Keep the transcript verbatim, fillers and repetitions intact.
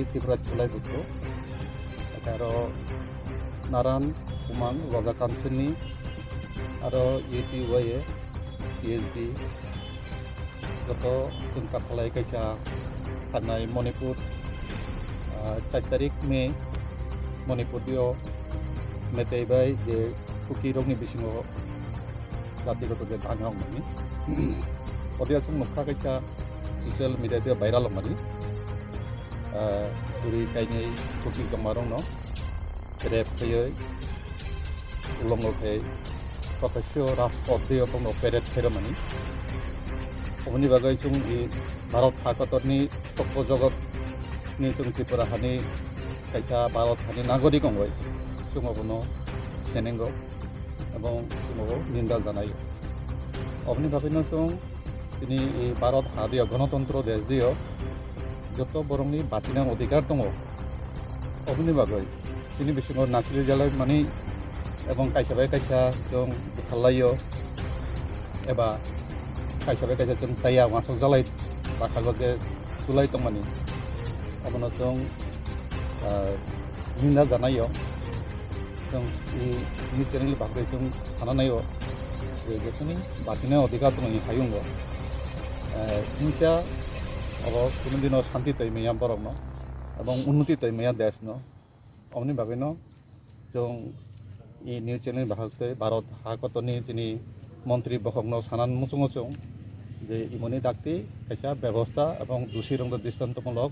Tripura Chulai Buthu, aro Naran Kumang Roja Council ni, aro U T Y A P H D, joto chwng ta khalai kaisa thangnai Manipur, ah, char tarik May, Manipur dio Meitei bai je Kuki rokni bisingo jatigoto je bangya wngmani. Audio chwng nukha kaisa social media dio viral wngmani. Ah, bwrwi kainwi Kuki jongmarokno rape khaiwi ulongo khai protesho rajpoth dio bongno parade khairokmani. Oboni bagwi chwng i Bharat ha kotorni sokpo jogotni chwng Tripura hani kaisa Bharat hani nagorik wngwi chwng obono senengo ebong chwng obo ninda janaio. Oboni bagwino chwng chini i Bharat ha dio, gonotontro desh dio joto borokni bachina odhikar tongo. Oboni bagwi chini bisingo nasri jalai mani ebong kaisa bai kaisa chwng butharlaio eba kaisa bai kaisa chwng chaya uansuk jalai bakhago je sulai tongmani. Obono chwng, ah, ninda janaio. Chwng i news channel ni bagwi chwng sana naio je jotoni bachina odhikar tongo i hayungo. Eh, hinsa obo kunu dino shanti twi manya borokno ebong unnoti twi manya desh no. Oboni bagwino chwng i news channel ni bahai twi Bharat ha kotorni chini montri bokhokno sanan muchungo chwng je imoni dakti kaisa bebosta ebong dusi rokno dristontomulok